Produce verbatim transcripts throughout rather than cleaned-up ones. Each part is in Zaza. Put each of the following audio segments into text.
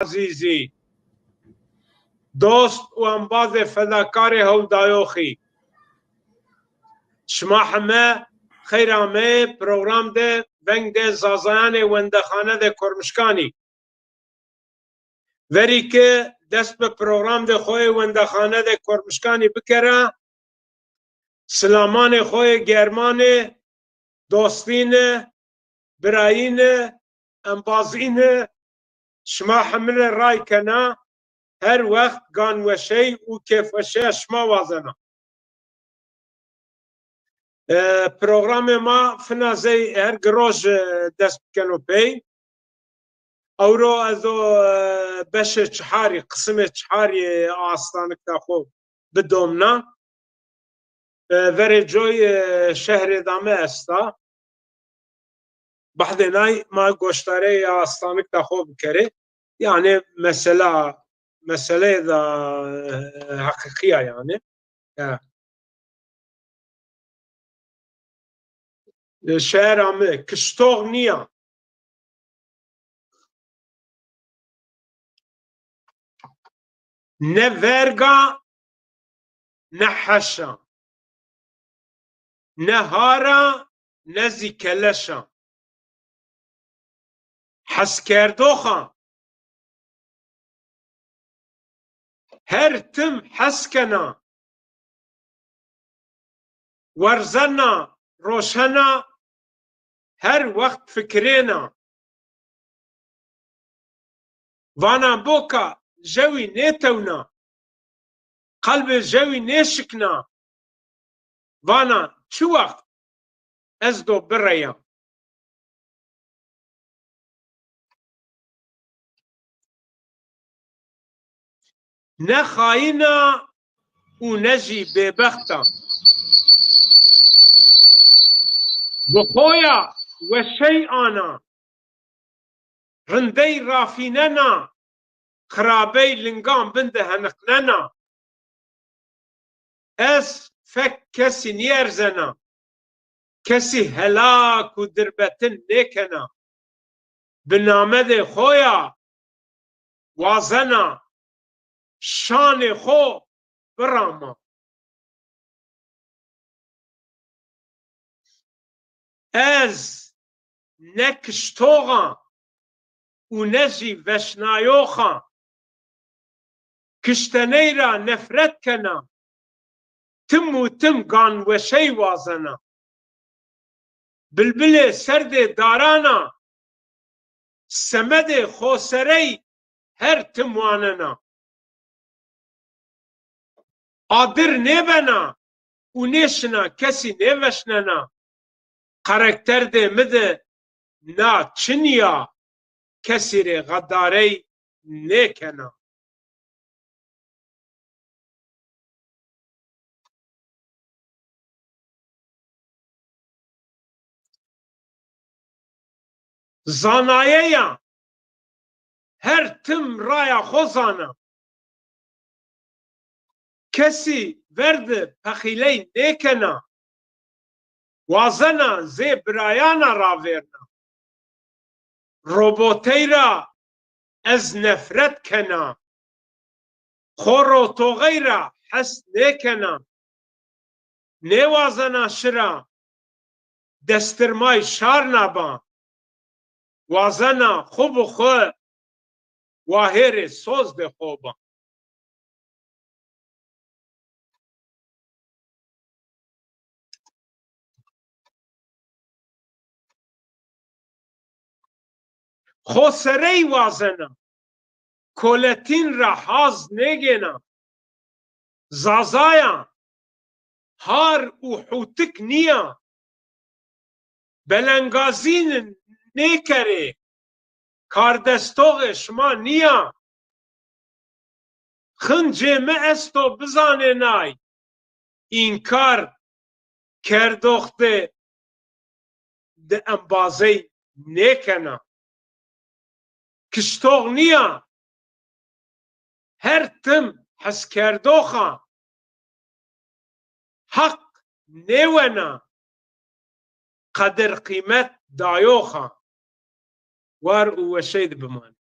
Azîzî, dost û embazê fedakarê hewldayoxî. Şima heme xeyr ameyê program de, veng de Zazayanê Wendexane de Kormişkanî. Verî ke dest bi programdê xo yê Wendexane de Kormişkanî bikera, silamanê xo yê germanê, dostîne, birayîne, embazîne, şima hemine ray kena, her wext ganweşey û kêfweşeya şima wazena. E, programê ma fina zey her giroj, e, dest bikeno pey. Ewro ez o, e, beşê çiharî, qisimê çiharî astanikta xo bidomna. E, verê coy, e, şehrê dame esta. Bahdê nay ma goştareyê astanikta xo bikerê. Yanî mesela, meseleyê de, e, heqîqî ya yanî. Ya. E, şehera mi kiştox nîya. Ne verg a, ne heş a. Ne har a, ne zî keleş a. Heskerdox a. Her tim hes kena. Werzena, roşena, her wext fikirêna. Vana boka jewî nêtewna, qelbê jewî nêşikna. Vana çi wext ez do bireya. Ne xayîn a û ne jî bêbext a. Bi xo ya weşey ana, rindey rafînena, xirabey lingan bin de heniqnena. Ez fek kesî nîerzena, kesî helak û dirbetin nêkena. Bi namedê xo ya wazena şanê xo birama. Ez ne kiştox a û ne jî veşnayox a. Kişteney ra nefret kena. Tim û tim ganweşey wazena. Bilbilê serdê daran a, semedê xoserey her tim wanena. Adir nêbena û nêşina kesî nêveşnena. Karakterdê mi de na çinî ya, kesî rê xedarey nêkena. Zanayeya her tim raya xo zana. Kesî ver de pexîley nêkena. Wazena zê birayana ravêrna. Robotey ra ez nefret kena. Xo rotoxey ra hes nêkena. Nêwazena şira destirmay şarna ba. Wazena xo bi xo wahêrê sozdê xo ba. Xoserey wazena, koletîn ra haz nêgêna. Zazayan har û hûtik nîya. Belengazîn nêkerê, kardestoxê şima nîya. Xincê mi esto bizanênay, înkar kerdox de di embazey nêkena. Kiştox nîya, her tim heskerdox a. Heq nêwena, qedir qîmet dayox a. War û weşey de bimanê.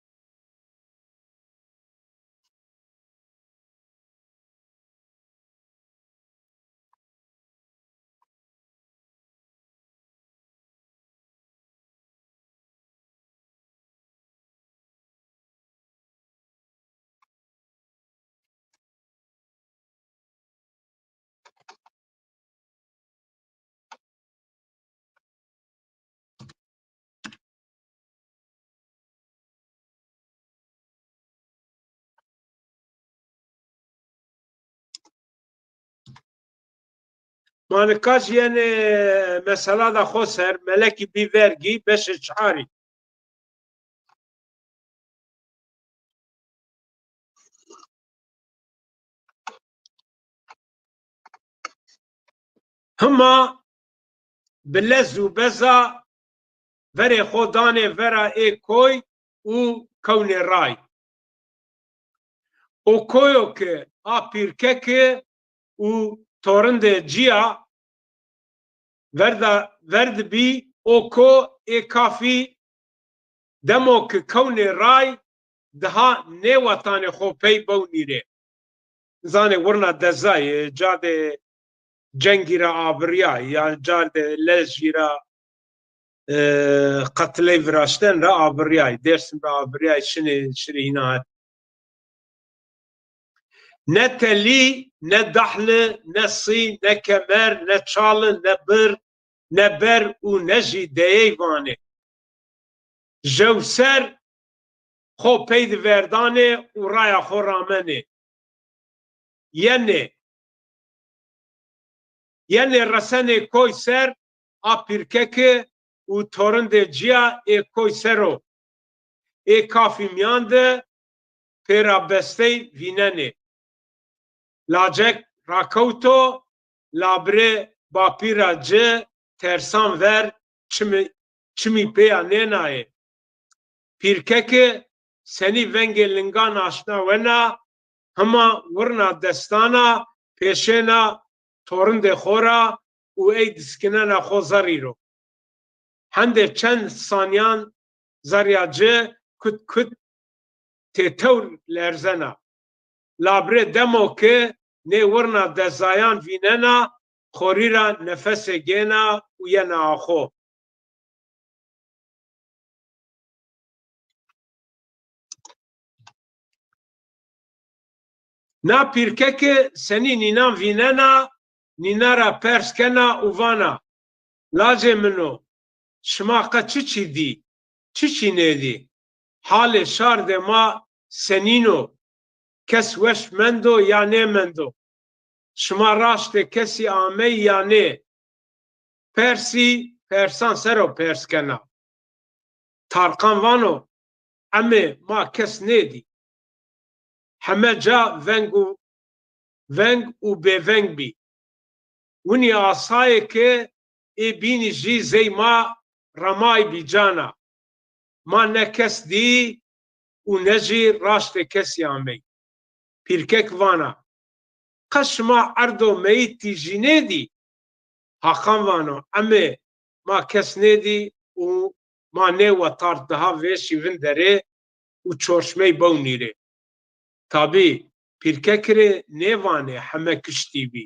Ma nika jî yenê mesela da xo ser, Melekî bî vergî, beşê çarî. Hima bi lez û beza verê xo danê vera ê koy û kewnê ray. O koyo ke a pîrkeki û torindê ci ya verda, verd bî, o ko ê kafî demo ke kewnê ray, daha nêwetanê xo pey bewnî rê. Zanê wirna dezayê, ca de cengî ra abirîyay, yan ca de lejî ra, e, qetiley viraşten ra abirîyay, Dêrsim ra abirîyay, şinê, şirê hîna het. Ne telî, ne dahli, ne sî, ne kemer, ne çali, ne bir, ne ber û ne jî deyey vanê. Jew ser xo pey di verdanê û raya xo ramenê. Yenê. Yenê resenê koy ser a pîrkeki û torindê ci ya ê koy ser o. Ê kafî mîyan de pêra bestey vînenê. Lacek rakewto, labirê bapîra ci tersan ver çimî, çimî pêya nênayê. Pîrkeki senî vengê lingan aşna wena, hima wirna destana pêşêna torindê xo ra û ey diskinena xo zerrî ro. Hendê çend sanîyan zerrîya ci kut kut têtewr lerzena. Labirê demo ke nê wirna dezayan vînena, xorî ra nefesê gêna û yena axo. Na pîrkeki senî nînan vînena, nîna ra pers kena û vana, lacê min o, şima qe çiçî dî, çiçî nêdî? Halê şardê ma senîn o? Kes weş mendo ya nêmendo? Şima raştê kesî ameyî ya nê? Persî persan ser o pers kena. Tarqan vano, emê ma kes nêdî. Heme ca veng û, veng û bêveng bî. Winî asayê ke ê bînî jî zey ma remaybî cana. Ma ne kes dî û ne jî raştê kesî amey. Pîrkek vana, qe şima erdo meyîtî jî nêdî? Haqan vano, emê ma kes nêdî û ma nêwetart daha vêşî vinderê û çorşmey bewnî rê. Tabî, pîrkek rê nêvanê heme kiştî bî.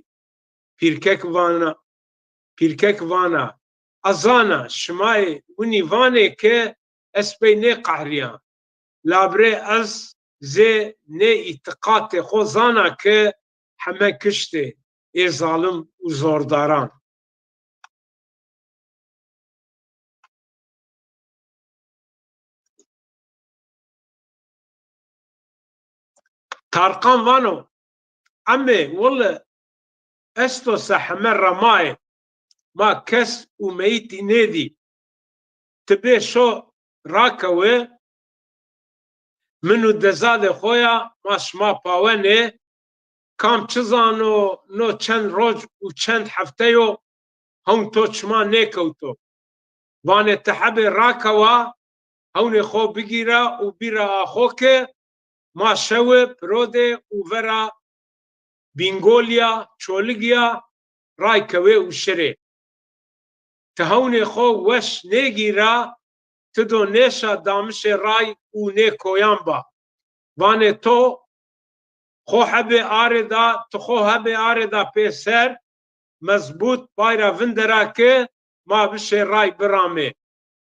Pîrkek vana, pîrkek vana, a zana, şimayê winî vanê ke ez pey nêqehrîya. Labirê ez zê nê îtîqatê xo zana ke heme kiştê ê zalim û zordaran. Tarqan vano, emê wille esto se heme remayê ma kes û meyîtî nêdî. Ti bê şo rakewe, min û dezadê xo ya ma şima pawenê, kam çi zano no çend roc û çend hefte yo hewn to çima nêkewto. Vanê ti hebê rakewa, hewnê xo bigîra û bîra axo ke ma şewi pirodê û vera Bîngolîya, Çoligîya ray kewê û şirê. Ti hewnê xo weş nêgîra, ti do nêşa damişê ray û nê koyan ba. Vanê to xo hebê arêda, ti xo hebê arêda pêser, mezbût bayra vindera ke ma bişê ray biramê.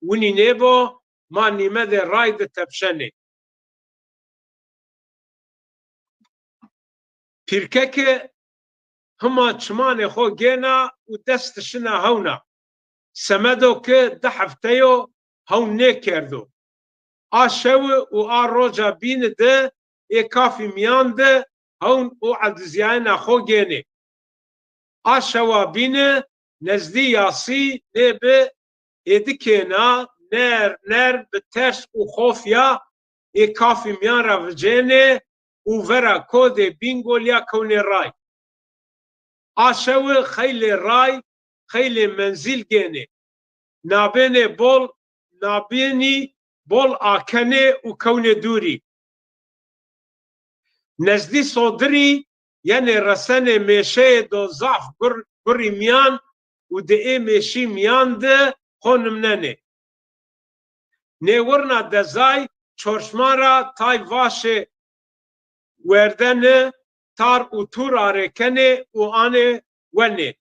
Winî nêbo, ma nîmedê ray de tepşenê. Pîrkeke hima çimanê xo gêna û dest şina hewna. Semedo ke di hefte yo hewn nêkerdo. A şewi û a roca bîni de ê kafî mîyan de hewn û ecizîyayena xo gênê. A şewa bîne nezdî yasî nê bi êdikêna nerm nerm bi ters û xof ya ê kafî mîyan ra vicênê û vera kodê Bîngolî ya kewnê ray. A şewi xeylê ray, xeylê menzîl gênê. Nabênê bol, nabênî bol akenê û kewnê dûrî. Nezdî sodirî yenê resenê mêşeyê do zaf gur-, gurî mîyan û di ê mêşî mîyan di xo nimnenê. Nê wirna dezay çorşman ra tay vaşê werdeni, tar û tur arêkenê û anê wenê.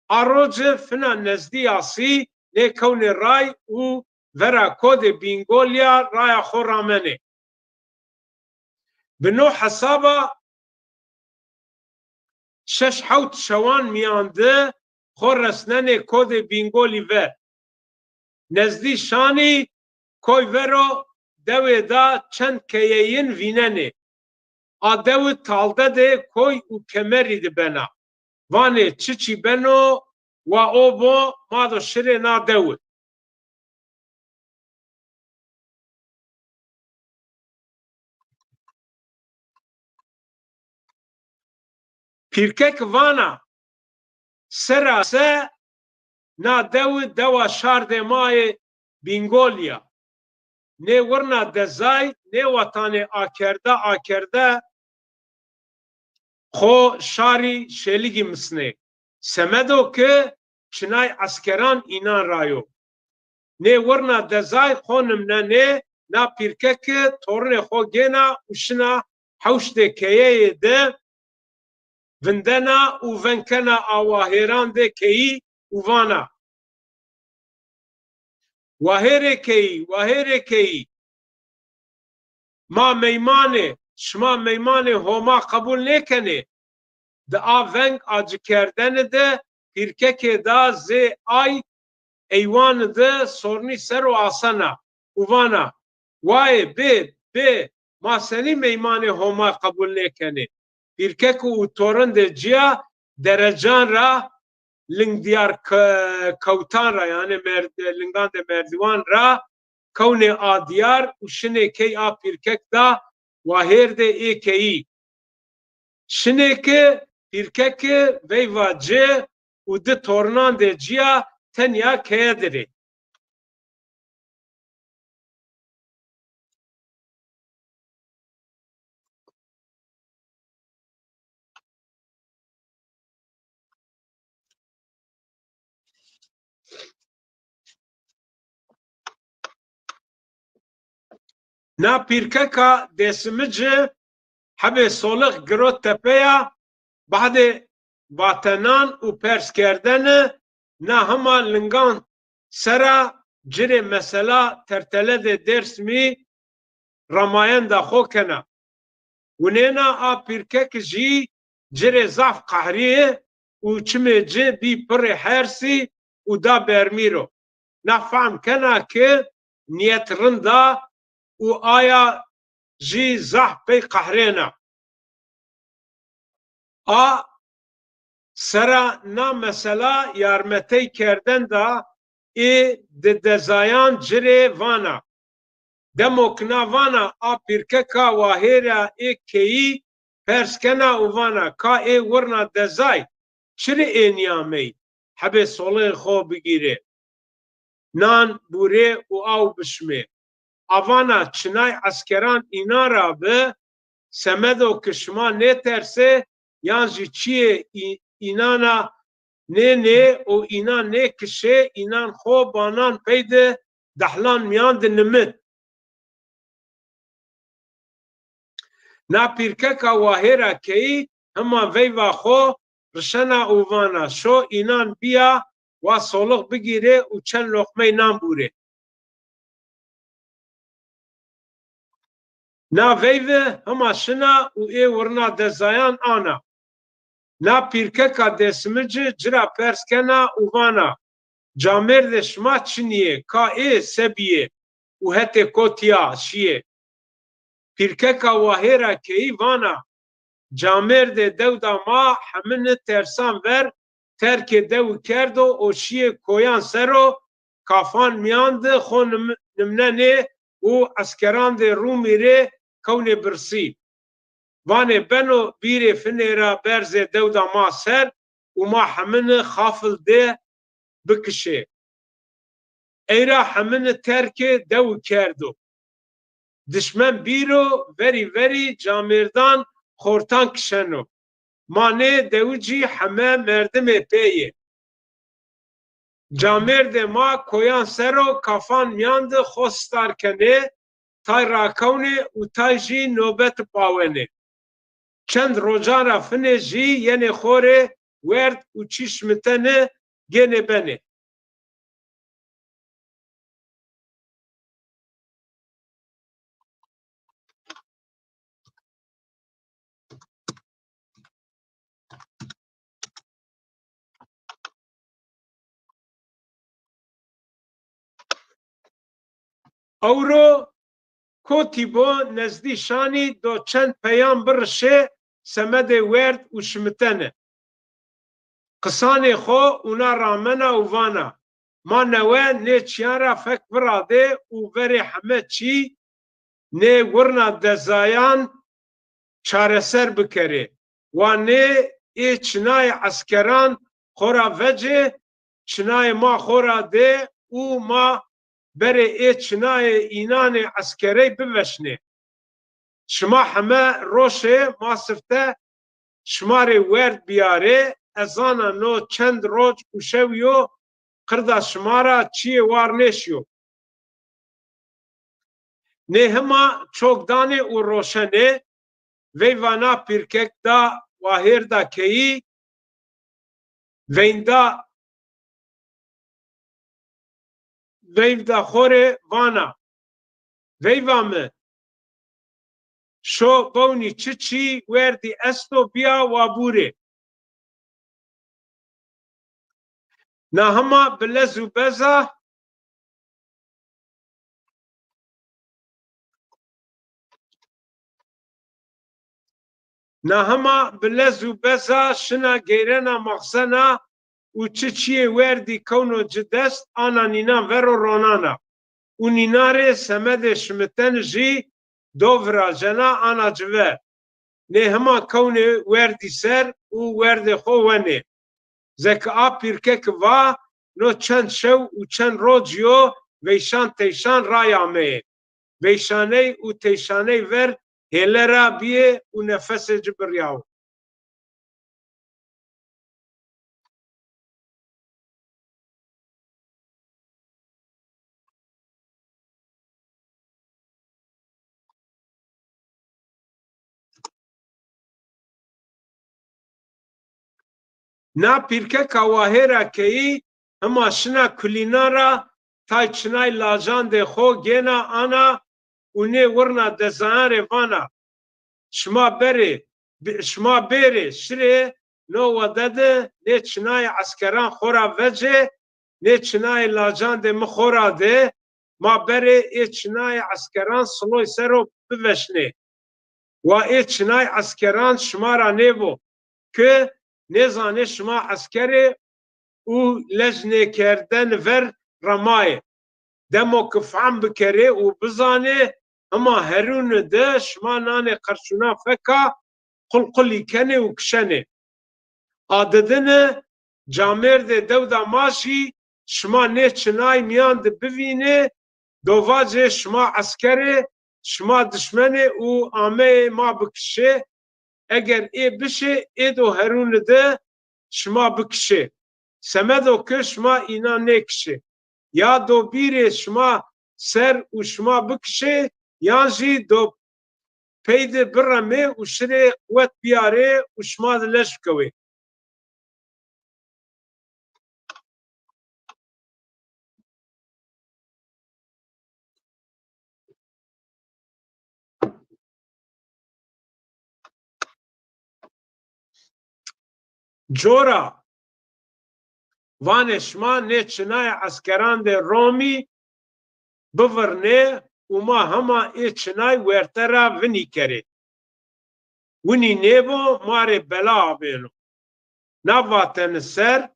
A roci fina nezdî yasî nê kewnê ray û vera kodê Bîngolî ya raya xo ramenê. Bi no hesaba şeş hewt şewan mîyan di xo resnenê kodê Bîngolî ver. Nezdî şanî koy vero dewê da çend keyeyin vînenê. A dewi talde de koy û kemerî di bena. Vanê çiçî beno, wa o bo, ma do şirê na dewi. Pîrkek vana, sera se na dewi dewa şardê ma yê Bîngolî ya. Nê wirna dezay nêwatanê akerde akerde xo şarî Şêligî misnê. Semedo ki çinay eskeran înan ra yo. Nê wirna dezay xo nimnenê, na pîrke ki torunê xo gêna û şina hewştê keyeyê de vindena û veng kena a wahêran de keyî û vana, Wahêrê keyî, wahêrê keyî, ma meyman ê, şima meymanê Homa qebul nêkenê. Di a veng acikerdeni de pîrkekê da zê ay eywani de sornî ser o asena û vana, Wayê, bê, bê, ma senî meymanê Homa qebul nêkenê? Pîrkek û torindê ci ya derecan ra, ling diyar ke-, kewtan ra, yanî merd-, lingan de merdîwan ra kewnê a diyar û şinê key a pîrkek da wahêrdê ê keyî. Şinê ki pîrkeki veyva ci û di tornandê ci ya tenya keye dirê. Na pîrkeka Dêsimici hebê solix girot tepeya, bahdê vatenan û pers kerdeni na hima lingan sera cirê mesela terteledê Dêrsimî ramayenda xo kena. Winêna a pîrkeki jî cirê zaf qehrîyê û çimê ci bî pirê hersî û da bermî ro. Na fehm kena ki nîyet rind a û aya jî zaf pey qehrêna. A sera na mesela yarmetey kerdenda ê di dezayan ci rê vana. Demo ki na vana a pîrkeka wahêra ê keyî pers kena û vana, ka ê wirna dezay çi rê ê nîyamey hebê solixê xo bigîrê, nan bûrê û aw bişimê? A vana, çinay eskeran înan ra bi, semedo ki şima nêtersê yan jî çiyê î-, înana nênê û înan nêkişê, înan xo banan pey de dehlan mîyan de nimit. Na pîrkeka wahêra keyî hima veyva xo rişena û vana, şo înan bîya wa solix bigîrê û çend loqmey nan bûrê. Na veyvi hima şina û ê wirna dezayan ana. Na pîrkeka Dêsimici ci ra pers kena û vana, camêrdê şima çinî yê, ka ê se bîyê û hetê kotî ya şîyê? Pîrkeka wahêra keyî vana, camêrdê dewda ma hemini tersan ver terkê dewi kerdo û şîyê koyan ser o, kafan mîyan di xo nim-, nimnenê û eskerandê Rûmî rê kewnê birsî. Vanê, beno bîrê finê ra berzê dewda ma ser û ma hemini xafil de bikişê. Ey ra hemini terkê dewi kerdo. Dişmen bîro, verî verî camêrdan xortan kişeno. Ma nê dewicî heme merdimê pê yê. Camêrdê ma koyan ser o kafan mîyan di xo star kenê, tay rakewnê û tay jî nobeti pawenê. Çend rocan ra finê jî yenê xo rê werd û çî şimitene gênê benê. Ewro kotî bo nezdî şanî do çend peyan birişê semedê werd û şimitene. Qisanê xo ûna ramena û vana, ma newe nê çîyan ra fek viradê û verê heme çî nê wirna dezayan çareser bikerê. Wa nê ê çinayê eskeran xo ra vecê, çinayê ma xo ra dê û ma berê ê çinayê înanê eskerey biveşnê. Şima heme roşê ma sifte şima rê werd bîyarê, ez zana no çend roc û şew yo qirda şima ra çîyê war nêşiyo. Nê hima çok danê û roşenê, veyva na pîrkek da wahêrda keyî, veynda, veyvda xo rê vana, veyva mi, şo bewnî çiçî werdî esto bîya wa bûrê. Na hima bi lez û beza, na hima bi lez û beza şina geyrena maxzena û çi çîyê werdî kewno ci dest, ana nînan ver o ronana. Û nînan rê semedê şimiteni jî do virajena ana ci ver. Nê hima kewnê werdî ser û werdê xo wenê. Zeki a pîrkeki va, no çend şew û çend rocî yo veyşan teyşan ray ameyê. Veyşaney û teyşaney ver hêle ra bîyê û nefesê ci biryawo. Na pîrkeka wahêra keyî hima şina kulînan ra tay çinay lajandê xo gêna ana û nê wirna dezayan rê vana, şima berê, bi-, şima bêrê şirê no wede de nê çinayê eskeran xo ra vecê, nê çinayê lacandê mi xo ra de, ma berê ê çinayê eskeran siloy ser o biveşnê. Wa ê çinay eskeran şima ra nêvo ki nêzanê şima eskerê û lej nêkerdeni ver remayê. Demo ki fehm bikerê û bizanê, hima herûni de şima nanê qerşûnan feka qulqulî kenê û kişenê. Adidini camêrdê dewda ma jî şima nê çinay mîyan di bivînê, do vacê şima eskerê, şima dişmenê û ameyê ma bikişê. Eger ê bişê, ê do herûni de şima bikişê. Semedo ki şima înan nêkişê. Ya do bîrê şima ser û şima bikişê, yan jî do pey de biremê û şirê quwet bîyarê û şima de lej bikewê. Cora vanê şima nê çinayê eskerandê Romî bivirnê û ma hema ê çinay werte ra vinî kerê. Winî nêbo ma rê bela avêno. Na vateni ser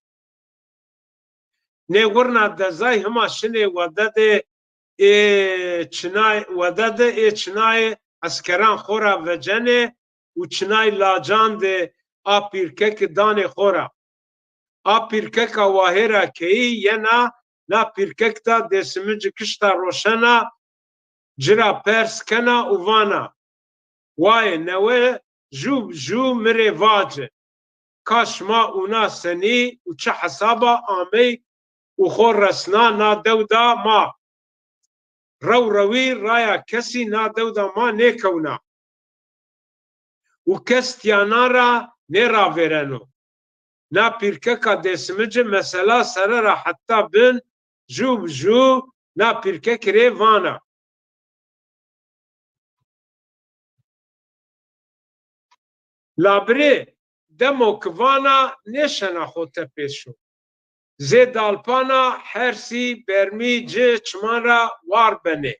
Nê wurna dezay hima şinê wede de ê çinay-, wede de ê çinayê eskeran xo ra vecenê û çinay lacan de a pîrkeki danê xo ra. A pîrkeka wahêra keyî yena, na pîrkek da Dêsimici kişta roşena, ci ra pers kena û vana, "Wayê newe jû bi jû mi rê vaci, ka şima ûna senî û çi hesaba amey û xo resna na dewda ma? Rew rewî raya kesî na dewda ma nêkewna û kes tîyanan ra nêravêreno." Na pîrkeka Dêsimici mesela sere ra heta bin jû bi jû na pîrkekî rê vana. Labirê demo ki vana nêşena xo tepêşo. Zê dalpana hersî bermî ci çiman ra war benê.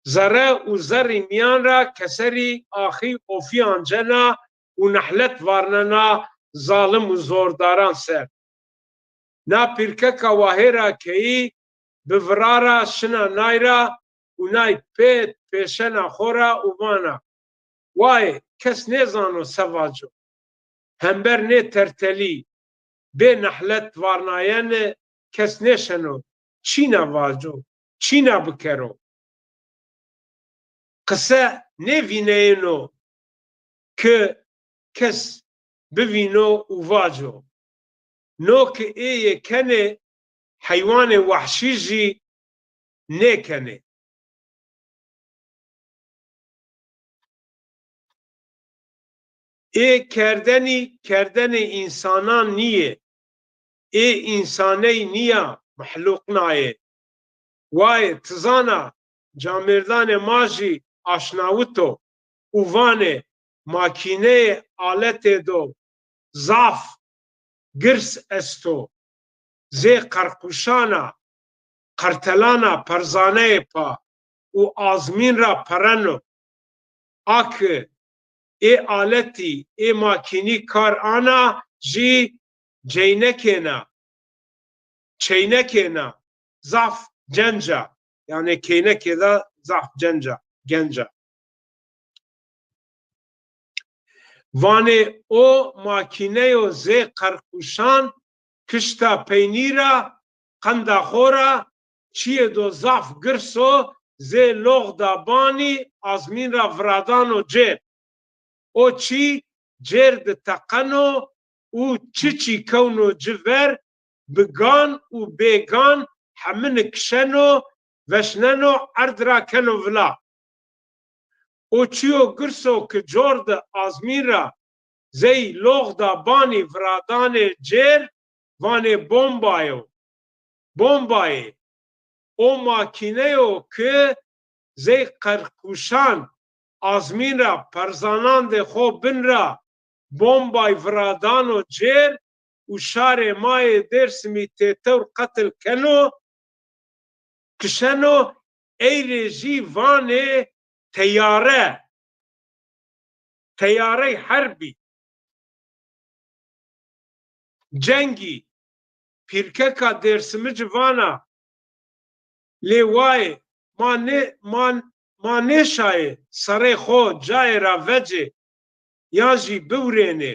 Zere û zerrî mîyan ra keserî axî ofî ancena û nehlet varnena zalim û zordaran ser. Na pîrkeka wahêra keyî bi vira ra şina nay ra û nay pêt pêşena xo ra û vana, "Wayê, kes nêzano se vaco. Hember nê tertelî, bê nehlet varnayene kes nêşeno çîna vaco, çîna bikero. Qise nêvîneyêno ki kes bivîno û vaco. No ki ê yê kenê, heywanê wehşî jî nêkenê." Ê kerdenî kerdenê însanan nîyê. Ê însaney nîya, mehluqna yê. Wayê, ti zana, camêrdanê ma jî aşnawito û vanê, makîneyê aletê do zaf girs esto. Zê qerquşana, qertelana perzaneyê pa û azmîn ra pereno. A ki ê aletî, ê makînî kar ana jî ceynekêna, çeynekêna, zaf cenc a. Yanî keynekê de zaf cenc a, genc a. Vanê o makîneyo zê qerquşan kişta peynî ra, qenda xo ra, çîyê do zaf girs o, zê loxda banî azmîn ra viradano cêr. O çî cêr di teqeno û çiçî kewno ci ver, bi gan û bêgan hemini kişeno, veşneno, erd ra keno vila. O çîyo girs o ki cor di azmîn ra zey loxda banî viradanê cêr, vanê bomba yo. Bombayê. O makîne yo ki zey qerquşan azmîn ra perzanandê xo bin ra bombay viradano cêr û şarê ma yê Dêrsimî têtewr qetil keno, kişeno, ey rê jî vanê teyare. Teyarey herbî. Cengî, pîrkeka Dêrsimici vana, lê wayê, ma nê, ma, ma nêşayê serê xo cayê ra vecê, yan jî biwrênê.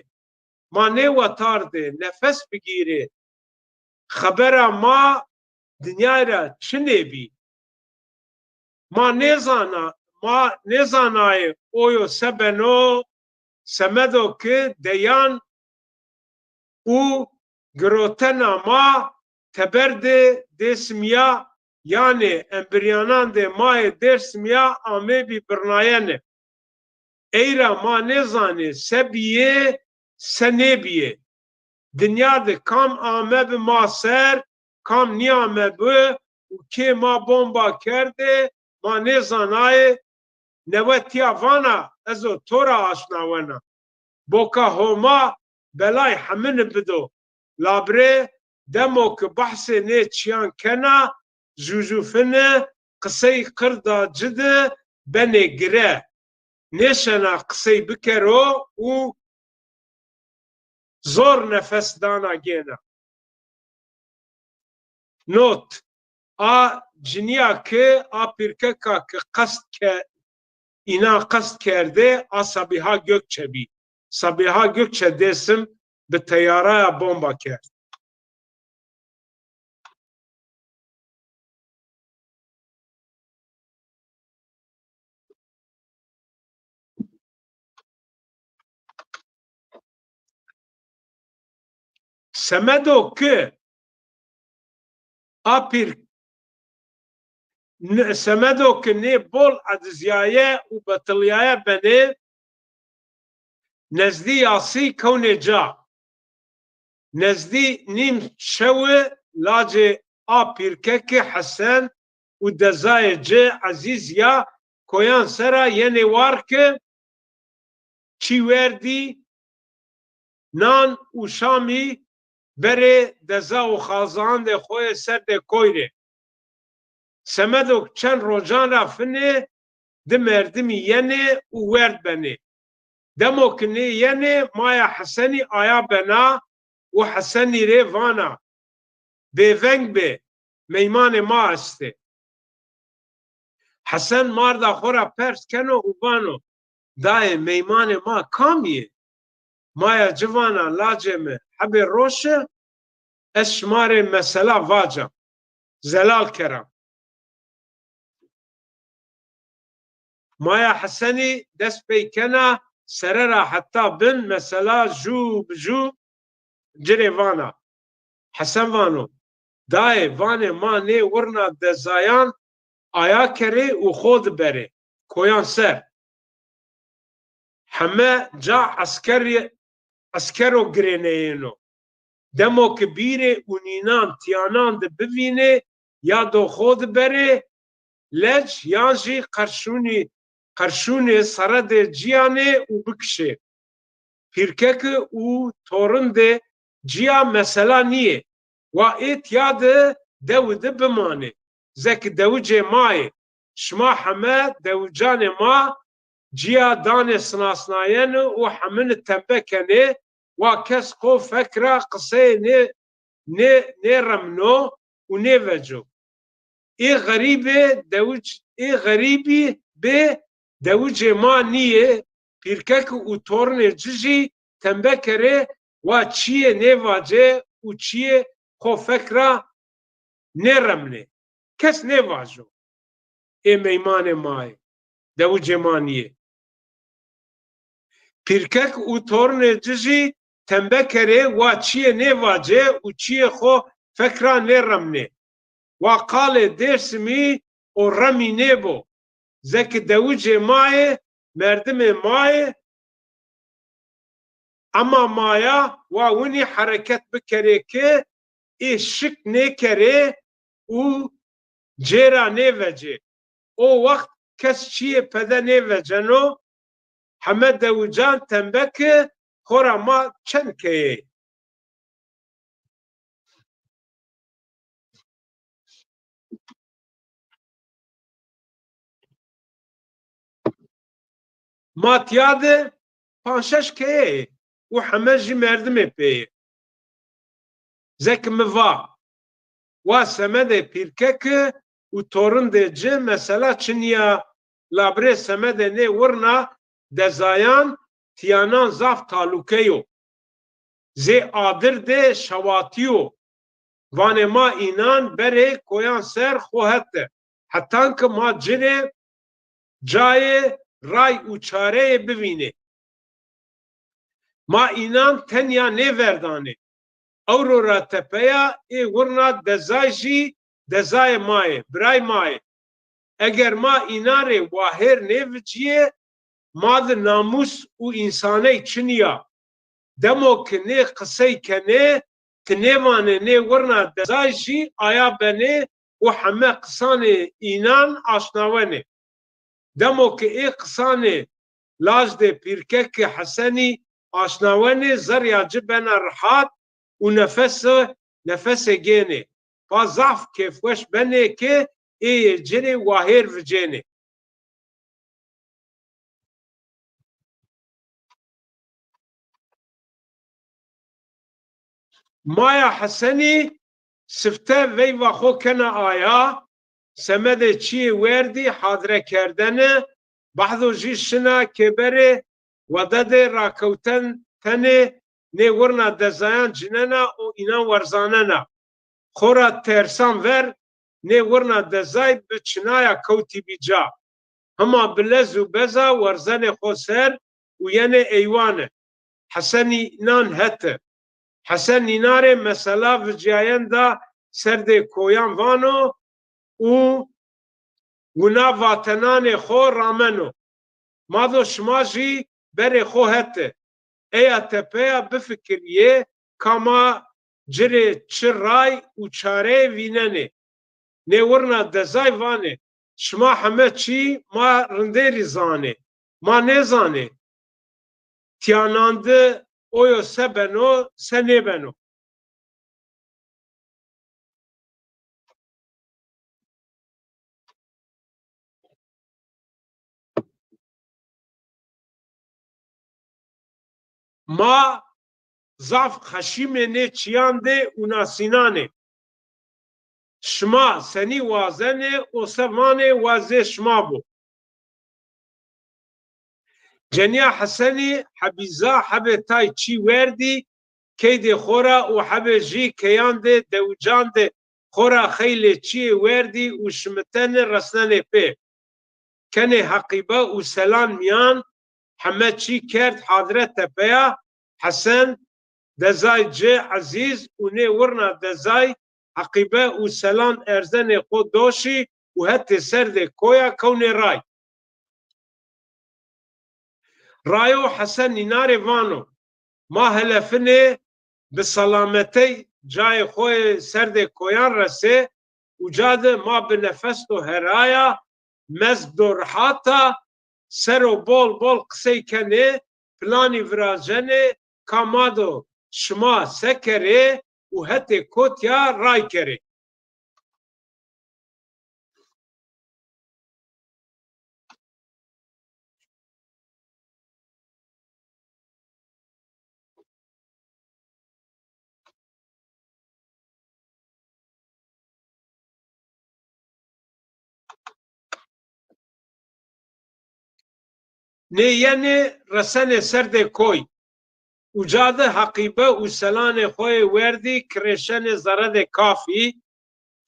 Ma nêwetardê nefes bigîrê. Xebera ma dinyay ra çinê bî. Ma nêzana, ma nêzanayê oyo se beno, semedo ki deyan û girotena ma teber de Dêsimîya, yanê embiryanandê ma yê Dêrsimîya amêbî birnayene. Ey ra ma nêzanê se bîyê, se nêbîyê. Dinya de kam amebi ma ser, kam nîyamebi û kê ma bomba kerdê, ma nêzanayê. Newe tîya vana, ez o to ra aşnawena. Boka Homa belay hemini bido. Labirê demo ki behsê nê çîyan kena, jûjûfini qisey qirda ci di benê gire. Nêşena qisey bikero û zor nefes dana gêna. Not: A cinîya ke, a pîrkeka ke qest ke, înan qest kerdê, a Sabîha Gökçe bî. Sabîha Gökçe Dêrsim bi teyaraya bomba kerd. Semedo ke a pîr, n-, semedo ke nê bol ecizîyaye û betilîyaye benê, nezdî yasî kewnê ca. Nezdî nîm şewi lacê a pîrkeki Hesen û dezayê ci Ezîz ya koyan sera yenê war ke çî werdî, nan û şamî berê deza û xazaandê xo yê serdê koy rê. Semedo ke çend rojan ra finê, di merdimî yenê û werd benê. Demo ke nê yenê, maya Hesenî aya bena û Hesenî rê vana: "Bêveng bê, meymanê ma estê." Hesen marda xo ra pers keno û vano: "Dayê, meymanê ma kam yê?" Maya ci vana: "Lacê mi, hebê roşi, ez şima rê mesela vaca, zelal kera." Maya Hesenî dest pey kena, sere ra heta bin mesela jû bi jû ci rê vana. Hesen vano: "Dayê, vanê ma nê wirna dezayan aya kerê û xo di berê koyan ser. Heme ca eskerî, eskero girêneyêno. Demo ke bîrê û nînan tîyanan de bivînê ya do xo di berê lec yan jî qerşûnî, qerşûnê seredê cîyanê û bikişê. Pîrkeki û torindê cîya mesela nîyê. Wa ê tîya de dewi de bimanê. Zeki dewicê ma yê. Şima heme dewicanê ma cîya danê sinasnayeni û hemini tembe kenê, wa kes xo fek ra qiseyê nê, nê, nêremno û nêveco. Ê xerîbê dewic-, ê xerîbî bê dewicê ma nîyê, pîrkeki û tornê ci jî tembe kerê, wa çîyê nêvacê û çîyê xo fek ra nêremnê. Kes nêvajo, ê meymanê ma yê, dewicê ma nîyê." Pîrkek û tornê ci jî tembe kerê, wa çîyê nêvacê û çîyê xo fek ra nêremnê. Wa qalê Dêrsimî û remî nêbo. Zeki dewicê ma yê, merdimê ma yê, ema maya wa winî hereket bikerê ke ê şik nêkerê û cêra nêvecê. O wext kes çîyê pede nêveceno, heme dewican tembe ke xora ma çend keyê. Ma tîya de panc şeş keye yê û heme jî merdimê pê yê. Zeki mi va, wa semedê pîrkeki û torindê ci mesela çinî ya, labirê semedê nê wirna dezayan tîyanan zaf taluke yo. Zê adir de şewatîyo. Vanê ma înan berê koyan ser xo hete. Hetan ke ma ci rê cayê ray û çareyê bivînê. Ma înan tenya nêverdanê. Ewro ra tepeya ê wirna dezay jî dezayê ma yê, biray ma yê. Eger ma înan rê wahêr nêvicîyê, ma de namûs û însaney çinî ya. Demo ke nê qisey kenê, ti nêvanê nê wirna dezay jî aya benê û heme qisanê înan aşnawenê. Demo ke ê qisanê lajdê pîrkekî Hesenî aşnawenê, zerrîya ci bena rihat û nefese, nefesê gênê. Pa zaf kêfweş benê ke ê yê ci rê wahêr vicênê. Maya Hesenî Sifte veyva xo kena aya, semedê çîyê werdî hadre kerdene, bahdo jî şina kêberê wededê rakewten tenê nê wirna dezayan cinena û înan werzanena. Xora tersan ver nê wirna dezay bi çinaya kewtîbî ca. Hima bi lez û beza werzenê xo ser û yenê eywani. Hesenî înan heti. Hesen nînarê mesela vicîyayenda serdê koyan vano û wina vatenanê xo rameno. Ma do şima jî berê xo heti. Eya tepeya bifikirîyê ka ma ci rê çi ray û çareyê vînenê. Nê wirna dezay vanê, şima heme çî ma rindêrî zanê. Ma nêzanê. Tîyanan di oyo se beno, se nêbeno. Ma zaf xeşîmê nê çîyan de û nasînanê. Şima senî wazenê û se vanê wa zê şima bo. Cenîya Hesenî hebîza hebê tay çî werdî keydê xo ra û hebê jî keyan de dewican de xo ra xeylê çîyê werdî û şimitene resnenê pê. Kenê heqîbe û selan mîyan heme çî kerd hadre tepeya Hesen, dezay ci Ezîz û nê wirna dezay heqîbe û selan erzenê xo doşî û hetê serdê koya kewnê ray. Rayo Hesen nînarê vano, ma helefinê bi selametey cayê xo yê serdê koyan resê, uca de ma bi nefes do heraya, mezg do rihata, ser o bol bol qisey kenê, planî virajenê ka ma do şima se kerê û hetê kotîya ray kerê. Nê yenê resenê serdê koy. Uca de heqîbe û selanê xo yê werdî kirêşenê zeredê kafî,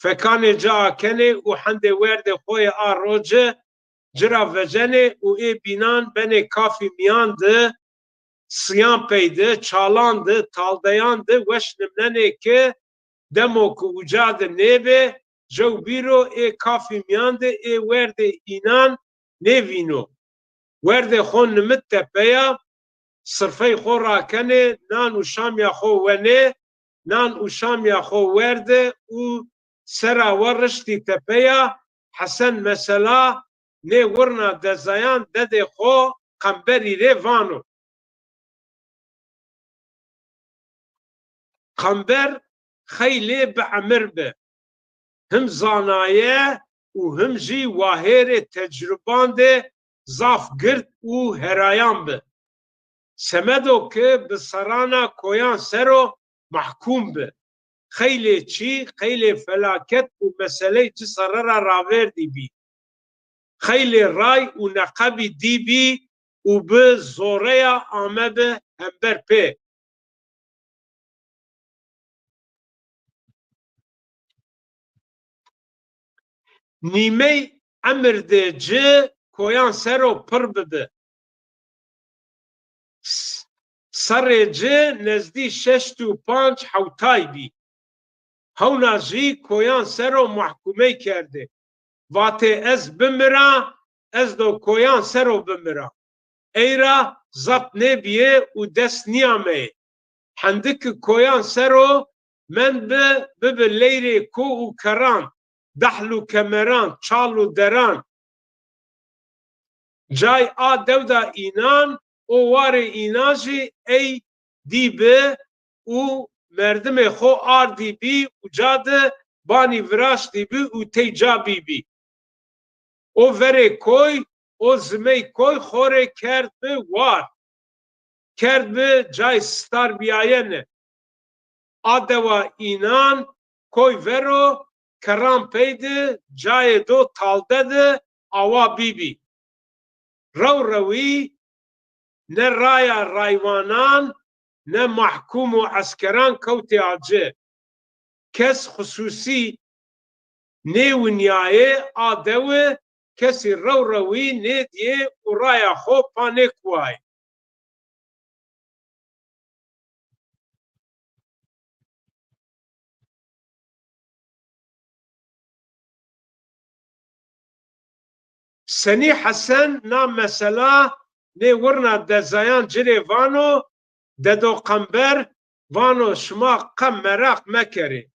fekanê ci akenê û hendê werdê xo yê a roci ci ra vecenê û ê bînan benê kafî mîyan di, siyan pey di, çalan di, taldeyan di weş nimnenê ke demo ke uca di nêbê, jew bîro ê kafî mîyan di ê werdê înan nêvîno. Werdê xo nimit tepeya, sirfey xo rakenê, nan û şamya xo wenê, nan û şamya xo werde û sera we riştî tepeya. Hesen mesela nê wirna dezayan dedê xo Qemberî rê vano. Qember xeylê bi emir bi. Him zanaye û him jî wahêrê tecruban de zaf gird û herayan bi. Semedo ke bi serrana koyan ser o mehkûm bi. Xeylê çî, xeylê felaket û meseley ci serre ra ravêrdî bî. Xeylê ray û neqebî dî bî û bi zoreya ame bi hember pê. Nîmey emir de ci koyan ser o pir bibi. S-, serrê ci nezdî şeşt û panc hewtay bî. Hewna jî koyan ser o mehkûmey kerdê. Vatê ez bimira, ez do koyan ser o bimira. Ey ra zebt nêbîyê û dest nîyameyê. Hendiki koyan ser o mend bi, bibi leyrê ko û kerran, dehl û kemeran, çal û deran. Cay a dewda înan, o warê înan jî ey dî bi û merdimê xo ardî bî, uca di banî viraştî bi û tey ca bî bî. O verê koy, o zimey koy xo rê kerd bi war. Kerd bi cay star bîyayene. A dewa înan koy ver o, kerran pey di, cayê do talde di awa bîbî. Rew rewî ne raya raywanan ne mahkûm û eskeran kewtê aci. Kes xisûsî nêwinyayê a dewi, kesî rew rewî nêdîyê û raya xo pa nêkuwayê. Senî Hesen na mesela nê wirna dezayan ci rê vano, Dedo Qember vano şima qe meraq mekerê.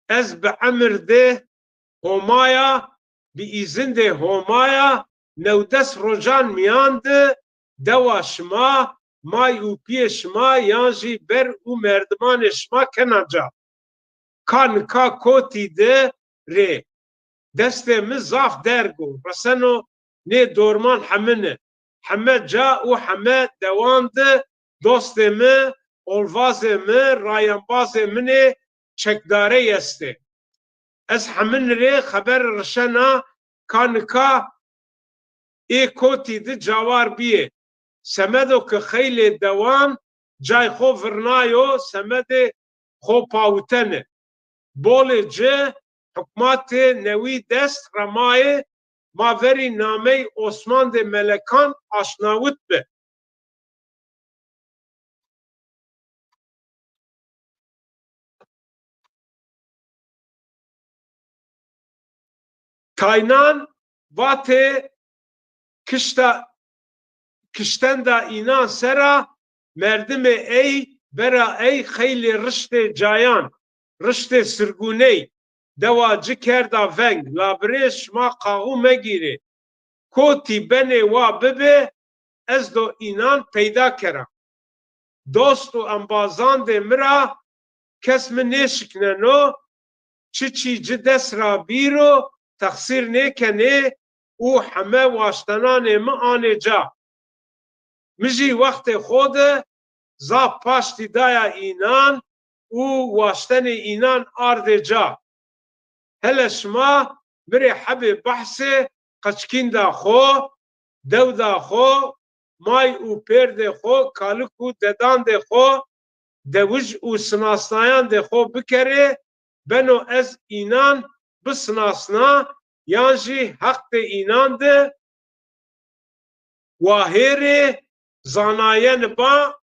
Ez bi emir dê Homaya, bi îzindê Homaya, newdes rojan mîyan di dewa şima, may û pîyê şima yan jî ber û merdimanê şima kena ca. Ka nika kotî di rê. Destê mi zaf derg o. Reseno nê dorman hemini. Heme ca û heme dewan di dostê mi, olvazê mi, rayembazê min ê çekdarey estê. Ez hemin rê xeber rişena ka nika ê kotî di cawar bîyê. Semedo ki xeylê dewan cay xo virnayo, semedê xo pawiteni. Bolê ci hukmatê newî dest remayê ma verî namey Osmandê Melekan aşnawit bi. Taynan vatê kişta, kiştenda înan sera merdimê ey, bera ey xeylê riştê cayan, riştê sirgûney, dewa ci kerda veng, labirê şima qaxû megîrê. Kotî benê wa bibê, ez do înan peyda kera. Dost û embazandê mi ra kes mi nêşikneno, çi çî ci dest ra bîro, texsîr nêkenê û heme waştenanê mi anê ca. Mi jî wextê xo de zaf paştî daya înan û waştenê înan ardê ca. Hele şima mi rê hebê behsê qeçkînda xo, dewda xo, may û pêrdê xo, kalik û dedandê xo, dewij û sinasnayandê xo bikerê, beno ez înan bisinasna yan jî heqdê înan de wahêrê zanayeni ba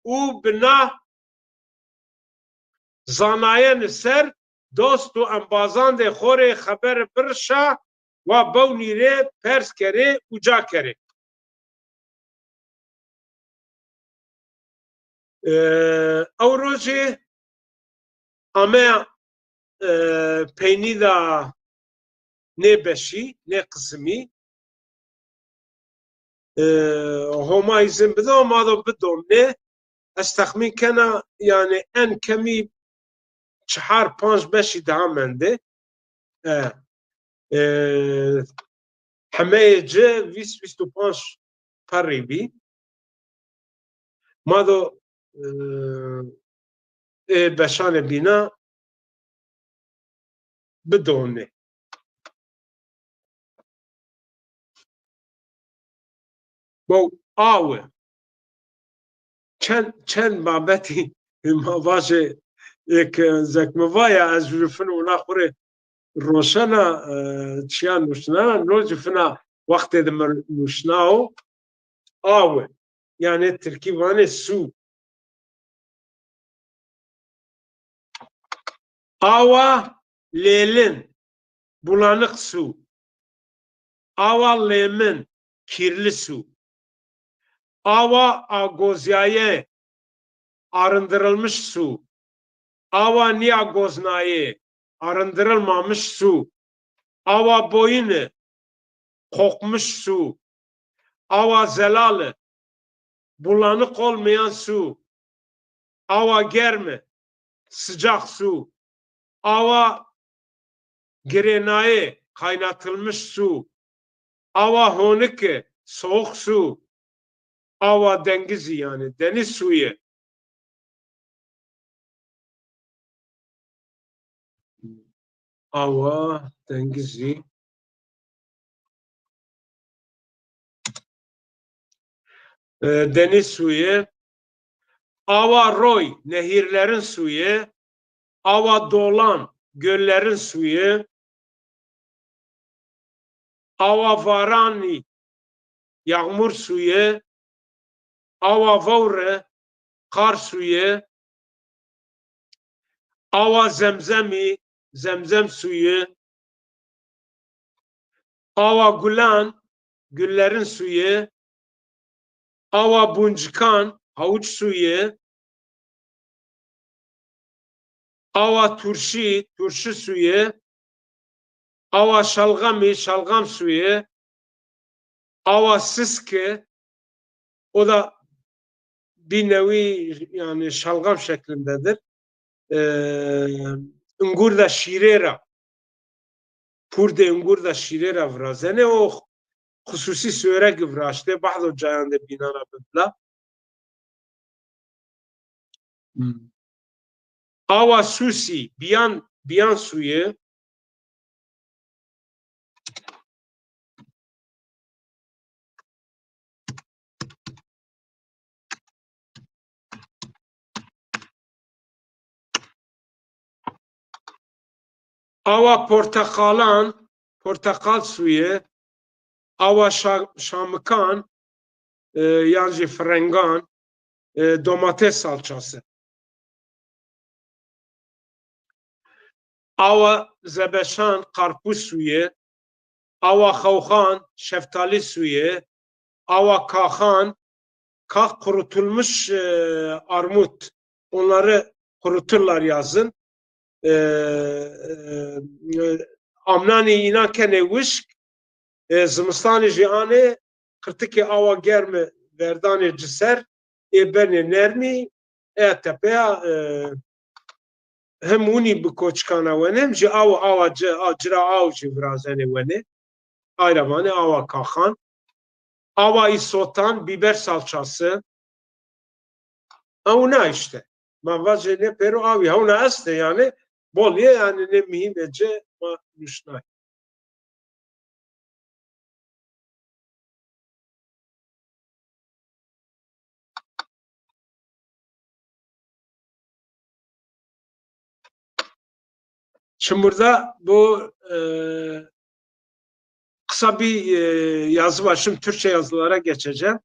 û bi na zanayeni ser dost û embazandê xo rê xeberi birişa, wa bewnî rê pers kerê, uca kerê. E, ew rojê ameya, e, peynîda nê beşî, nê qisimî. E, Homa îzin bido, ma do bidomnê. Ez texmîn kena, yanî en kemî çihar panc beşî daha mendê. E, e, hemeyê ci vîst, vîst û panc perrî bî. Ma do, e, ê beşanê bîna bidomnê. Bo awe. Çend, çend babetî ma vajê ê ke zek mi va ya ez jû fin wina xwu rê roşena, e, çiya nuşnena, no jû fina wextê de mi nuşnao, awe. Yanî tirkî vanê su. Awa lêlin, bulanık su. Awa lêmin, kirli su. Awa agozyaye, arındırılmış su. Awa niagoznayê, arındırılmamış su. Awa boyini, kokmuş su. Awa zelali, bulanık olmayan su. Awa germi, sıcak su. Awa girênayê, kaynatılmış su. Awa honiki, soğuk su. Awa dengizî, yanî deniz suyu. Awa, dengizî. E, deniz suyu. Awa roy, nehirlerin suyu. Awa dolan, göllerin suyu. Awa varanî, yağmur suyu. Awa vewre, kar suyu. Awa zemzemî, zemzem suyu. Awa gulan, güllerin suyu. Awa buncikan, havuç suyu. Awa turşî, turşu suyu. Awa şalgamî, şalgam suyu. Awa siski, o da bir nevi, yani şalgam şeklindedir. E, Ingurda şîrê ra, purdê ingurda şîrê ra virazenê, o xususî suyorek viraştê, bahdo cayan de bînana bibla. Hmm. Awa susî, biyan, biyan suyu. Awa porteqalan, porteqal suyu. Awa şa-, şamikan, e, yan jî frengan, e, domates salçası. Awa zebeşan, karpuz suyu. Awa xewxan, şeftalî suyu. Awa kaxan, kah kurutulmuş, e, armut. Onları kuruturlar yazın. E, e, e, amnanê înan kenê wişk, e, zimistanê jî anê, qirtikê awa germi verdanê ci ser, ê benê nermî, e, tepeya, e, hem winî bi koçikana wenê, hem jî aw, awa ci, a, cira aw jî virazenê wenê. Ay ra vanê awa kaxan. Awa îsotan, biber salçası. Ewna îşte. Ma vajê nê pêro awî hewna estê yanî, bol yê yanî, nê muhîm ê ci ma nuşnay. Şimdi burada bu, e, kısa bir, e, yazı var. Şimdi Türkçe yazılara geçeceğim.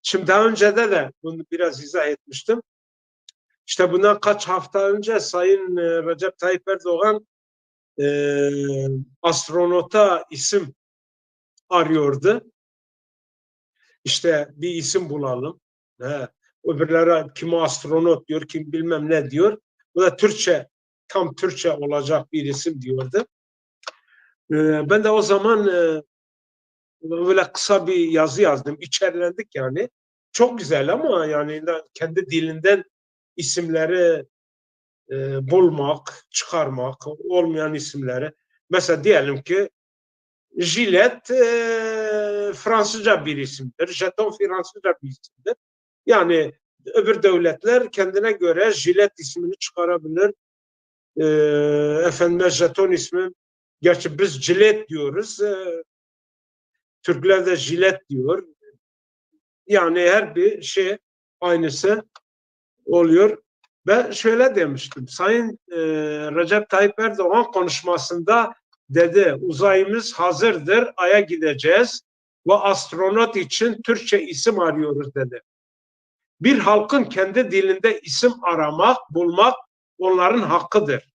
Şimdi daha önce de, de bunu biraz izah etmiştim. İşte bundan kaç hafta önce Sayın, e, Recep Tayyip Erdoğan, e, astronota isim arıyordu. İşte bir isim bulalım. He. Öbürleri kimi astronot diyor, kim bilmem ne diyor. Bu da Türkçe, tam Türkçe olacak bir isim diyordu. E, ben de o zaman, e, böyle kısa bir yazı yazdım. İçerlendik yani. Çok güzel ama yani da kendi dilinden isimleri, e, bulmak, çıkarmak, olmayan isimleri. Mesela diyelim ki jilet, e, Fransızca bir isimdir. Jeton Fransızca bir isimdir. Yani öbür devletler kendine göre jilet ismini çıkarabilir. E, efendime jeton ismi. Gerçi biz cilet diyoruz. E, Türkler de jilet diyor. Yani her bir şey aynısı oluyor. Ben şöyle demiştim. Sayın, e, Recep Tayyip Erdoğan konuşmasında dedi, "Uzayımız hazırdır, Ay'a gideceğiz ve astronot için Türkçe isim arıyoruz." dedi. Bir halkın kendi dilinde isim aramak, bulmak onların hakkıdır.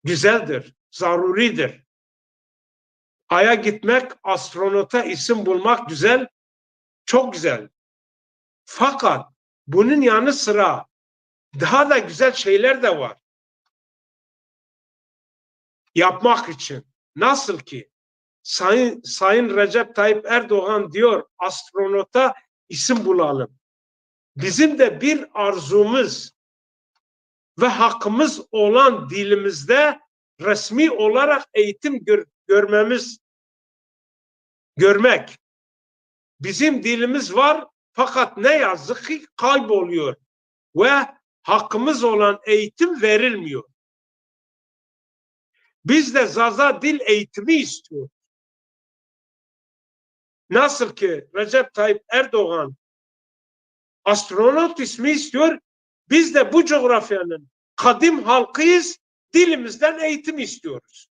Güzeldir, zaruridir. Ay'a gitmek, astronota isim bulmak güzel, çok güzel. Fakat bunun yanı sıra daha da güzel şeyler de var yapmak için. Nasıl ki Sayın, Sayın Recep Tayyip Erdoğan diyor, astronota isim bulalım. Bizim de bir arzumuz ve hakkımız olan dilimizde resmi olarak eğitim gör-, görmemiz, görmek bizim dilimiz var fakat ne yazık ki kayboluyor ve hakkımız olan eğitim verilmiyor. Biz de Zaza dil eğitimi istiyoruz. Nasıl ki Recep Tayyip Erdoğan astronot ismi istiyor, biz de bu coğrafyanın kadim halkıyız, dilimizden eğitim istiyoruz.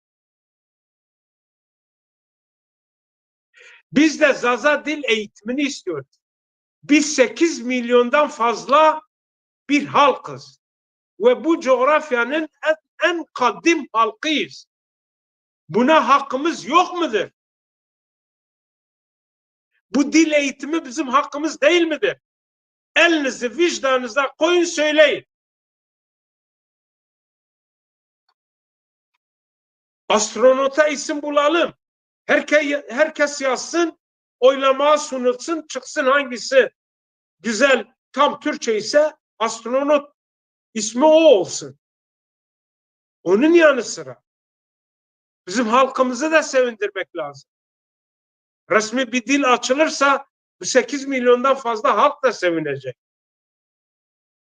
Biz de Zaza dil eğitimini istiyoruz. Biz sekiz milyondan fazla bir halkız ve bu coğrafyanın en, en kadim halkıyız. Buna hakkımız yok mudur? Bu dil eğitimi bizim hakkımız değil midir? Elinizi vicdanınıza koyun, söyleyin. Astronota isim bulalım. Herke-, herkes yazsın, oylamaya sunulsun, çıksın hangisi güzel, tam Türkçe ise astronot ismi o olsun. Onun yanı sıra bizim halkımızı da sevindirmek lazım. Resmi bir dil açılırsa bu sekiz milyondan fazla halk da sevinecek.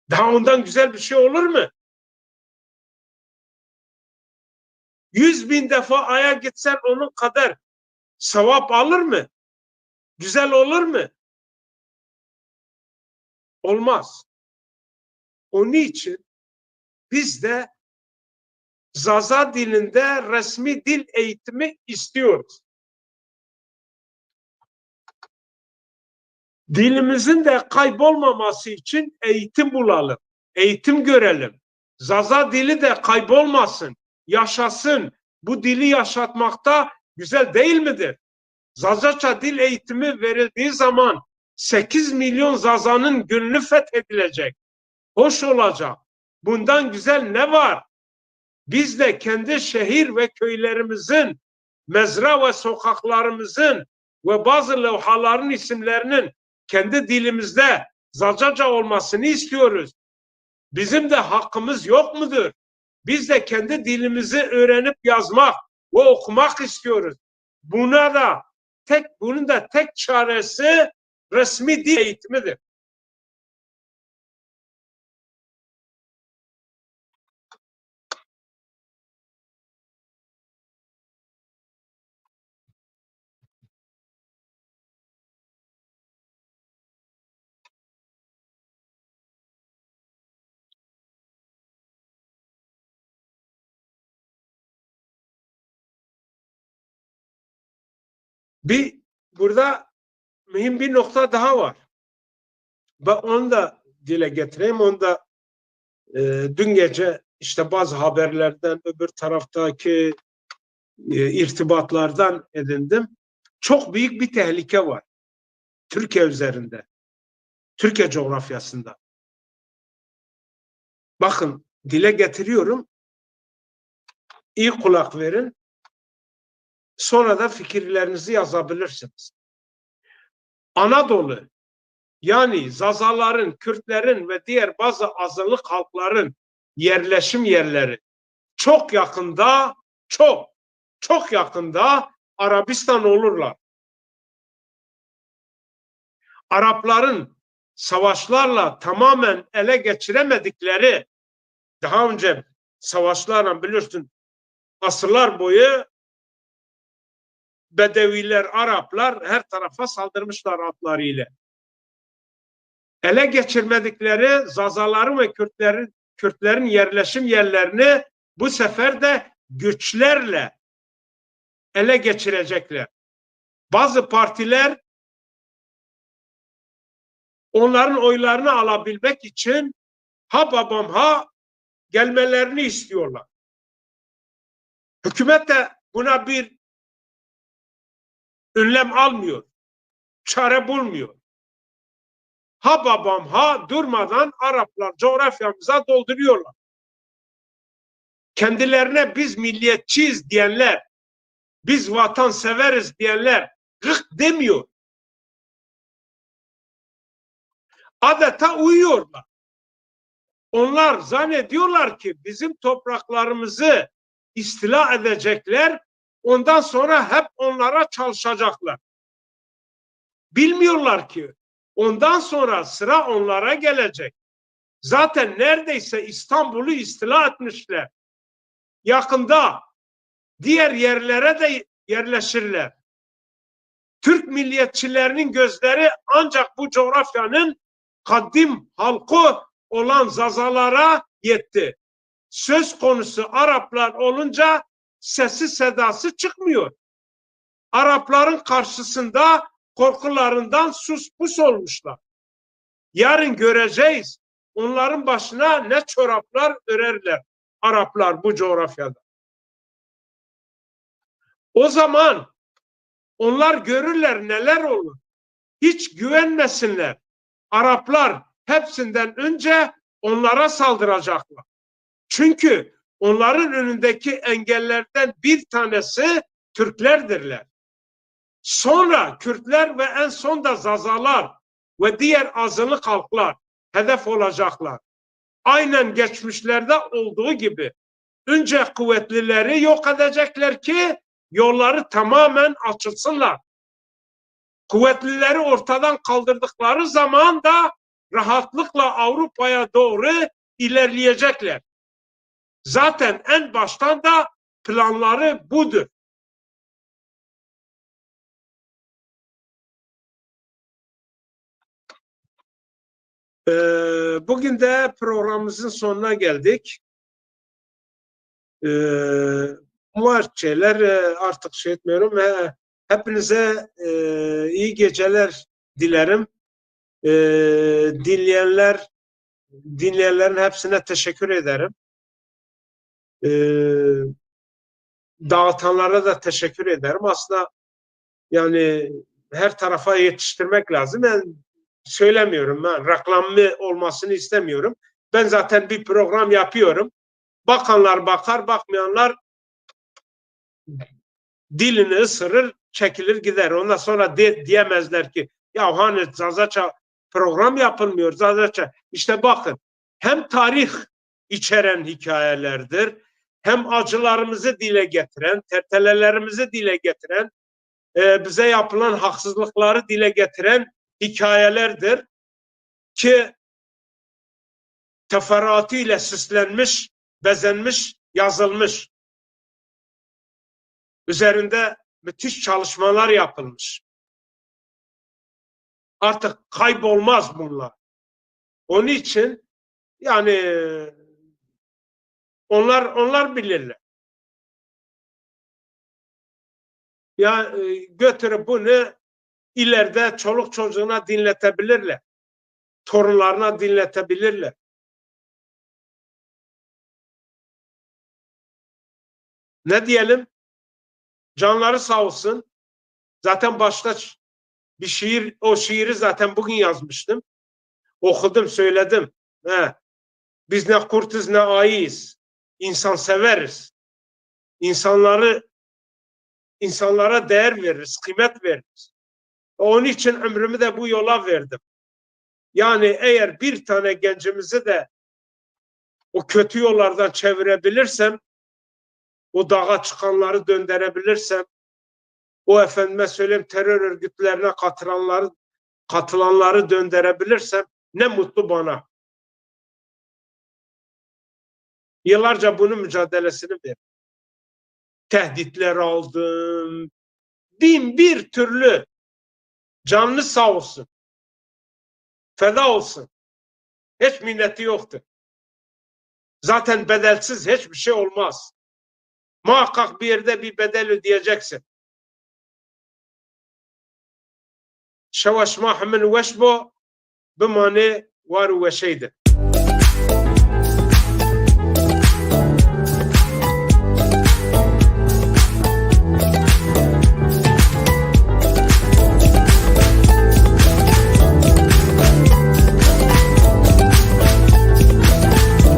Daha ondan güzel bir şey olur mu? Yüz bin defa aya gitsen onun kadar sevap alır mı? Güzel olur mu? Olmaz. Onun için biz de Zaza dilinde resmi dil eğitimi istiyoruz. Dilimizin de kaybolmaması için eğitim bulalım, eğitim görelim. Zaza dili de kaybolmasın, yaşasın. Bu dili yaşatmakta güzel değil midir? Zazaça dil eğitimi verildiği zaman sekiz milyon Zaza'nın gönlü fethedilecek. Hoş olacak. Bundan güzel ne var? Biz de kendi şehir ve köylerimizin, mezra ve sokaklarımızın ve bazı levhaların isimlerinin kendi dilimizde Zazaca olmasını istiyoruz. Bizim de hakkımız yok mudur? Biz de kendi dilimizi öğrenip yazmak ve okumak istiyoruz. Buna da tek, bunun da tek çaresi resmi dil eğitimidir. Bir burada mühim bir nokta daha var. Ben onu da dile getireyim. Onu da e, dün gece işte bazı haberlerden, öbür taraftaki e, irtibatlardan edindim. Çok büyük bir tehlike var Türkiye üzerinde, Türkiye coğrafyasında. Bakın, dile getiriyorum. İyi kulak verin. Sonra da fikirlerinizi yazabilirsiniz. Anadolu, yani Zazaların, Kürtlerin ve diğer bazı azınlık halkların yerleşim yerleri çok yakında, çok, çok yakında Arabistan olurlar. Arapların savaşlarla tamamen ele geçiremedikleri, daha önce savaşlarla biliyorsun asırlar boyu Bedeviler, Araplar her tarafa saldırmışlar atları ile. Ele geçirmedikleri Zazaların ve Kürtlerin, Kürtlerin yerleşim yerlerini bu sefer de güçlerle ele geçirecekler. Bazı partiler onların oylarını alabilmek için ha babam ha gelmelerini istiyorlar. Hükümet de buna bir önlem almıyor, çare bulmuyor. Ha babam ha durmadan Araplar coğrafyamıza dolduruyorlar. Kendilerine biz milliyetçiyiz diyenler, biz vatanseveriz diyenler gık demiyor. Adeta uyuyorlar. Onlar zannediyorlar ki bizim topraklarımızı istila edecekler, ondan sonra hep onlara çalışacaklar. Bilmiyorlar ki ondan sonra sıra onlara gelecek. Zaten neredeyse İstanbul'u istila etmişler. Yakında diğer yerlere de yerleşirler. Türk milliyetçilerinin gözleri ancak bu coğrafyanın kadim halkı olan Zazalara yetti. Söz konusu Araplar olunca sesi sedası çıkmıyor. Arapların karşısında korkularından sus pus olmuşlar. Yarın göreceğiz onların başına ne çoraplar örerler Araplar bu coğrafyada. O zaman onlar görürler neler olur. Hiç güvenmesinler. Araplar hepsinden önce onlara saldıracaklar. Çünkü onların önündeki engellerden bir tanesi Türklerdirler. Sonra Kürtler ve en son da Zazalar ve diğer azınlık halklar hedef olacaklar. Aynen geçmişlerde olduğu gibi önce kuvvetlileri yok edecekler ki yolları tamamen açılsınlar. Kuvvetlileri ortadan kaldırdıkları zaman da rahatlıkla Avrupa'ya doğru ilerleyecekler. Zaten en baştan da planları budur. Ee, bugün de programımızın sonuna geldik. Ee, Var şeyler, e, artık şey etmiyorum. He, hepinize, e, iyi geceler dilerim. Ee, dinleyenler, dinleyenlerin hepsine teşekkür ederim. Ee, Dağıtanlara da teşekkür ederim. Aslında yani her tarafa yetiştirmek lazım. Ben söylemiyorum, ben reklamlı olmasını istemiyorum. Ben zaten bir program yapıyorum. Bakanlar bakar, bakmayanlar dilini ısırır, çekilir gider. Ondan sonra de, diyemezler ki ya hani Zazaça program yapılmıyor, Zazaça. İşte bakın, hem tarih içeren hikayelerdir, hem acılarımızı dile getiren, tertelelerimizi dile getiren, e, bize yapılan haksızlıkları dile getiren hikayelerdir ki teferruatı ile süslenmiş, bezenmiş, yazılmış. Üzerinde müthiş çalışmalar yapılmış. Artık kaybolmaz bunlar. Onun için yani onlar onlar bilirler. Ya, e, götürüp bunu ileride çoluk çocuğuna dinletebilirler. Torunlarına dinletebilirler. Ne diyelim? Canları sağ olsun. Zaten başta ç-, bir şiir, o şiiri zaten bugün yazmıştım. Okudum, söyledim. He. Biz ne kurtuz ne ayıyız. İnsanseveriz. İnsanları, insanlara değer veririz, kıymet veririz. Onun için ömrümü de bu yola verdim. Yani eğer bir tane gencimizi de o kötü yollardan çevirebilirsem, o dağa çıkanları döndürebilirsem, o efendime söyleyeyim terör örgütlerine katılanları katılanları döndürebilirsem ne mutlu bana. Yıllarca bunun mücadelesini verdim. Tehditler aldım. Bin bir türlü canlı sağ olsun. Feda olsun. Hiç minneti yoktur. Zaten bedelsiz hiçbir şey olmaz. Muhakkak bir yerde bir bedel ödeyeceksin. Şewa şima hemin weş bo, bimanê war û weşey de.